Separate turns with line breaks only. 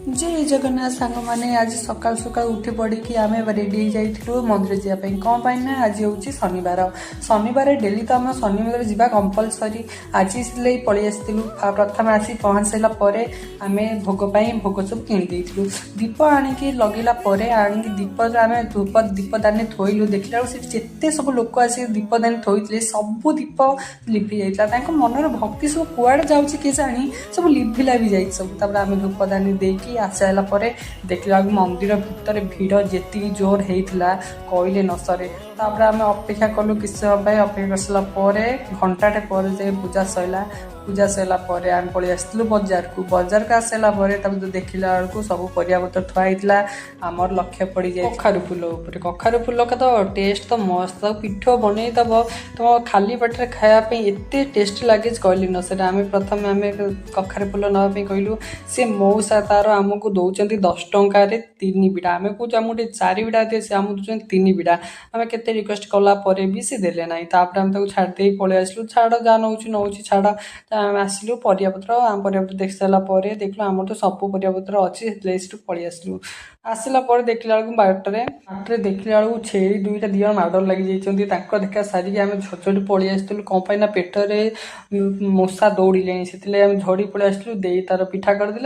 ଜୟ ଜଗନ୍ନାଥ ସାଙ୍ଗମାନେ। ଆଜି ସକାଳୁ ସକାଳୁ ଉଠି ପଡ଼ିକି ଆମେ ରେଡ଼ି ହେଇଯାଇଥିଲୁ ମନ୍ଦିର ଯିବା ପାଇଁ। କ'ଣ ପାଇଁ ନା ଆଜି ହେଉଛି ଶନିବାର। ଶନିବାର ଡେଲି ତ ଆମେ ଶନି ମନ୍ଦିର ଯିବା କମ୍ପଲସରି। ଆଜି ସେଥିଲାଗି ପଳେଇ ଆସିଥିଲୁ। ପ୍ରଥମେ ଆସି ପହଞ୍ଚି ସାରିଲା ପରେ ଆମେ ଭୋଗ ପାଇଁ ଭୋଗ ସବୁ କିଣି ଦେଇଥିଲୁ। ଦୀପ ଆଣିକି ଲଗେଇଲା ପରେ, ଆଣିକି ଦୀପ ଆମେ ଧୂପ ଦୀପଦାନୀ ଥୋଇଲୁ। ଦେଖିଲା ବେଳକୁ ସେଠି ଯେତେ ସବୁ ଲୋକ ଆସିକି ଦୀପଦାନୀ ଥୋଇଥିଲେ, ସବୁ ଦୀପ ଲିଭି ଯାଇଥିଲା। ତାଙ୍କ ମନର ଭକ୍ତି ସବୁ କୁଆଡ଼େ ଯାଉଛି କିଏ ଜାଣି, ସବୁ ଲିଭିଲା ବି ଯାଇଛି ସବୁ। ତାପରେ ଆମେ ଧୂପଦାନୀ ଦେଇକି ଆସିସାରିଲା ପରେ ଦେଖିଲା ବେଳକୁ ମନ୍ଦିର ଭିତରେ ଭିଡ଼ ଯେତିକି ଜୋର ହେଇଥିଲା, କହିଲେ ନ ସରେ। ତାପରେ ଆମେ ଅପେକ୍ଷା କଲୁ କିଛି ସମୟ ପାଇଁ। ଅପେକ୍ଷା କରିସାରିଲା ପରେ ଘଣ୍ଟାଟେ ପରେ ଯାଇ ପୂଜା ସରିଲା। ପୂଜା ସରିଲା ପରେ ଆମେ ପଳେଇ ଆସିଥିଲୁ ବଜାରକୁ। ବଜାରକୁ ଆସିଲା ପରେ ତାପରେ ଦେଖିଲା ବେଳକୁ ସବୁ ପରିବାପତ୍ର ଥୁଆ ହେଇଥିଲା। ଆମର ଲକ୍ଷ୍ୟ ପଡ଼ିଯାଏ କଖାରୁ ଫୁଲ ଉପରେ। କଖାରୁ ଫୁଲ ତ ଟେଷ୍ଟ ତ ମସ୍ତ। ତାକୁ ପିଠଉ ବନେଇଦେବ, ତମ ଖାଲି ପାଟିରେ ଖାଇବା ପାଇଁ ଏତେ ଟେଷ୍ଟି ଲାଗେ ଯେ କହିଲି ନ ସେଟା। ଆମେ ପ୍ରଥମେ ଆମେ କଖାରୁ ଫୁଲ ନେବା ପାଇଁ କହିଲୁ। ସେ ମଉସା ତାର ଆମକୁ ଦେଉଛନ୍ତି 10 ଟଙ୍କାରେ ତିନି ବିଡ଼ା। ଆମେ କହୁଛୁ, ଆମକୁ ଟିକେ ଚାରି ବିଡ଼ା ଦିଅ। ସେ ଆମକୁ ଦେଉଛନ୍ତି ତିନି ବିଡ଼ା। ଆମେ କେତେ ରିକ୍ୱେଷ୍ଟ କଲା ପରେ ବି ସେ ଦେଲେ ନାହିଁ। ତାପରେ ଆମେ ତାକୁ ଛାଡ଼ି ଦେଇ ପଳେଇ ଆସିଲୁ। ଛାଡ଼, ଯାହା ନେଉଛି ନେଉଛି, ଛାଡ଼। ତ ଆମେ ଆସିଲୁ ପରିବାପତ୍ର। ଆମ ପରିବାପତ୍ର ଦେଖି ସାରିଲା ପରେ ଦେଖିଲୁ ଆମର ତ ସବୁ ପରିବାପତ୍ର ଅଛି। ସେଥିଲାଗି ସେଠୁ ପଳେଇ ଆସିଲୁ। ଆସିଲା ପରେ ଦେଖିଲା ବେଳକୁ ବାଟରେ ବାଟରେ ଦେଖିଲା ବେଳକୁ ଛେଳି ଦୁଇଟା ଦୁଇ ଜଣ ମାଡ଼ ଲାଗିଯାଇଛନ୍ତି। ତାଙ୍କ ଦେଖା ସାରିକି ଆମେ ଝଡ଼ି ପଳେଇ ଆସିଥିଲୁ। କ'ଣ ପାଇଁ ନା ପେଟରେ ମୂଷା ଦୌଡ଼ିଲେଣି। ସେଥିଲାଗି ଆମେ ଝଡ଼ି ପଳେଇ ଆସିଥିଲୁ। ଦେଇ ତାର ପିଠା କରିଦେଲେ।